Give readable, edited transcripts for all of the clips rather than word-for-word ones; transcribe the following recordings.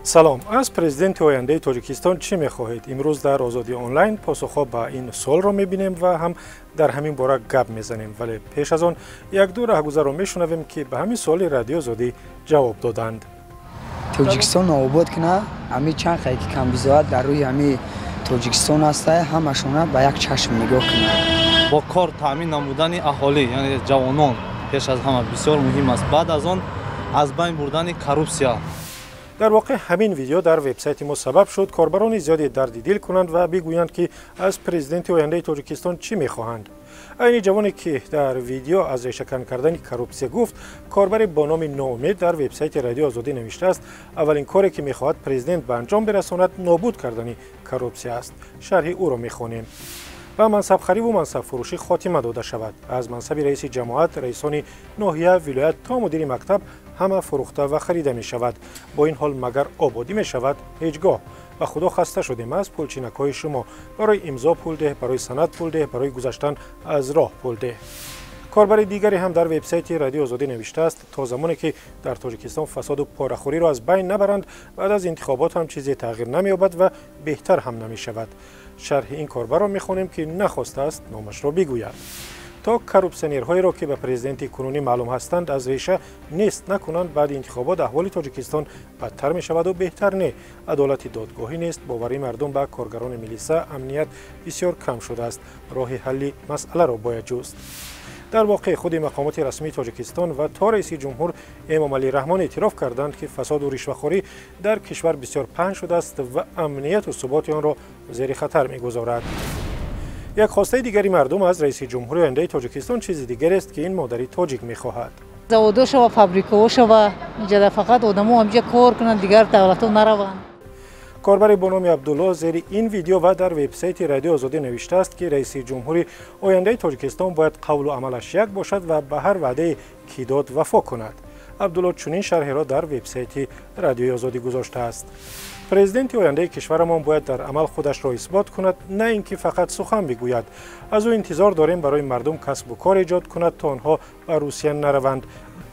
Салом, аз президенти ояндаи Тоҷикистон чӣ мехоҳед? Имрӯз дар Озодӣ онлайн посухҳо ба ин суолро мебинем ва ҳам дар ҳамин бора гап мезанем. Вале пеш аз он як-ду раҳгузарро мешунавем, ки ба ҳамин суоли Радиои Озодӣ ҷавоб доданд. Тоҷикистон обод кунад, ҳами чанд хай ки камбизоат дар рӯи ҳами Тоҷикистон ҳаста, ҳамашона ба як чашм нигоҳ кунад. Бо кор таъмин намудани аҳолӣ, яъне ҷавонон, пеш аз ҳама бисёр муҳим аст. Баъд аз он аз байн бурдани коррупсия. Дар воқеъ ҳамин видео дар вебсайти мо сабаб шуд корбарони зиёде дарди дил кунанд ва бигӯянд, ки аз президенти ояндаи Тоҷикистон чӣ мехоҳанд. Айни ҷавоне, ки дар видео аз решакан кардани коррупсия гуфт, корбаре бо номи Ноумед дар вебсайти Радиои Озодӣ навиштааст, аввалин коре, ки мехоҳад президент ба анҷом бирасонад, нобуд кардани коррупсия аст. Шарҳи ӯро мехонем. Ба мансабхариву мансабфурӯшӣ хотима дода шавад. Аз мансаби раиси ҷамоат, раисони ноҳия, вилоят то мудири мактаб ҳама фурӯхта ва харида мешавад. Бо ин ҳол магар ободӣ мешавад? Ҳеҷ гоҳ. Ба Худо, хаста шудем аз пулчинакҳои шумо. Барои имзо пул деҳ, барои санад пул деҳ, барои гузаштан аз роҳ пул деҳ. Корбари дигаре ҳам дар вебсайти Радиои Озодӣ навиштааст, то замоне ки дар Тоҷикистон фасоду порахӯриро аз байн набаранд, баъд аз интихобот ҳам чизе тағйир намеёбад ва беҳтар ҳам намешавад. Шарҳи ин корбарро мехонем, ки нахостааст номашро бигӯяд. То коррупсионерҳоеро, ки ба президенти кунунӣ маълум ҳастанд, аз реша нест накунанд, баъди интихобот аҳволи Тоҷикистон бадтар мешаваду беҳтар не. Адолати додгоҳӣ нест, боварии мардум ба коргарони милиса, амният бисёр кам шудааст. Роҳи ҳалли масъаларо бояд ҷуст. Дар воқеъ худи мақомоти расмии Тоҷикистон ва то раиси ҷумҳур Эмомалӣ Раҳмон эътироф карданд, ки фасоду ришвахорӣ дар кишвар бисёр паҳн шудааст ва амнияту суботи онро зери хатар мегузорад. Як хостаи дигари мардум аз раиси ҷумҳури ояндаи Тоҷикистон чизи дигарест, ки ин модари тоҷик мехоҳад. Заводо шава, фабрикаҳо шава, инҷа фақат одамо ҳамҷа кор кунанд, дигар давлатҳо нараванд. Корбаре бо номи Абдулло зери ин видео ва дар вебсайти Радиои Озодӣ навиштааст, ки раиси ҷумҳури ояндаи Тоҷикистон бояд қавлу амалаш як бошад ва ба ҳар ваъдае, ки дод, вафо кунад. Абдулло чунин шарҳеро дар вебсайти Радиои Озодӣ гузоштааст. Президенти ояндаи кишварамон бояд дар амал худашро исбот кунад, на ин ки фақат сухан бигӯяд. Аз ӯ интизор дорем барои мардум касбу кор эҷод кунад, то онҳо ба Русия нараванд.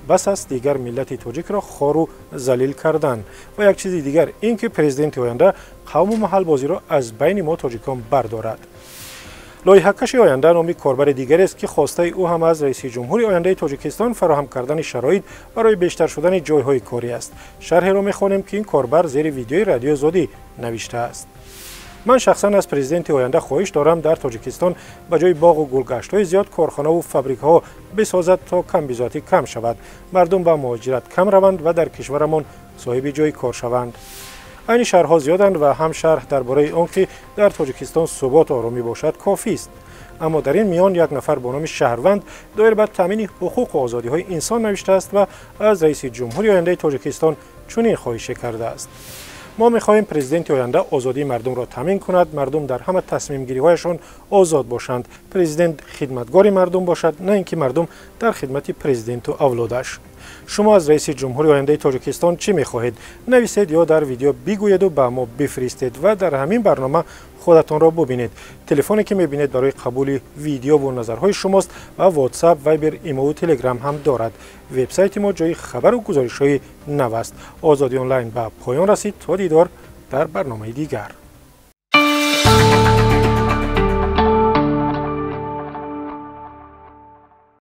Бас аст дигар миллати тоҷикро хору залил кардан. Ва як чизи дигар ин ки президенти оянда қавму маҳалбозиро аз байни мо тоҷикон бардорад. Лоиҳакаши оянда номи корбари дигарест, ки хостаи ӯ ҳам аз раиси ҷумҳури ояндаи Тоҷикистон фароҳам кардани шароит барои бештар шудани ҷойҳои корӣ аст. Шарҳеро мехонем, ки ин корбар зери видеои Радиои Озодӣ навиштааст. Ман шахсан аз президенти оянда хоҳиш дорам, дар Тоҷикистон ба ҷои боғу гулгаштҳои зиёд корхонаву фабрикаҳо бисозад, то камбизоатӣ кам шавад, мардум ба муҳоҷират кам раванд ва дар кишварамон соҳиби ҷои кор шаванд. Айни шарҳҳо зиёданд ва ҳам шарҳ дар бораи он, ки дар Тоҷикистон суботу оромӣ бошад, кофист. Аммо дар ин миён як нафар бо номи Шаҳрванд доир ба таъмини ҳуқуқу озодиҳои инсон навиштааст ва аз раиси ҷумҳури ояндаи Тоҷикистон чунин хоҳише кардааст. Мо мехоҳем президенти оянда озодии мардумро таъмин кунад, мардум дар ҳама тасмимгириҳояшон озод бошанд, президент хидматгори мардум бошад, на ин ки мардум дар хидмати президенту авлодаш. Шумо аз раиси ҷумҳури ояндаи Тоҷикистон чӣ мехоҳед? Нависед ё дар видео бигӯеду ба мо бифиристед ва дар ҳамин барнома худатонро бубинед. Телефоне, ки мебинед, барои қабули видеову назарҳои шумост ва Ватсап, Вайбер, Имову Телеграм ҳам дорад. Вебсайти мо ҷои хабару гузоришҳои нав аст. Озодӣ онлайн ба поён расид. То дидор дар барномаи дигар.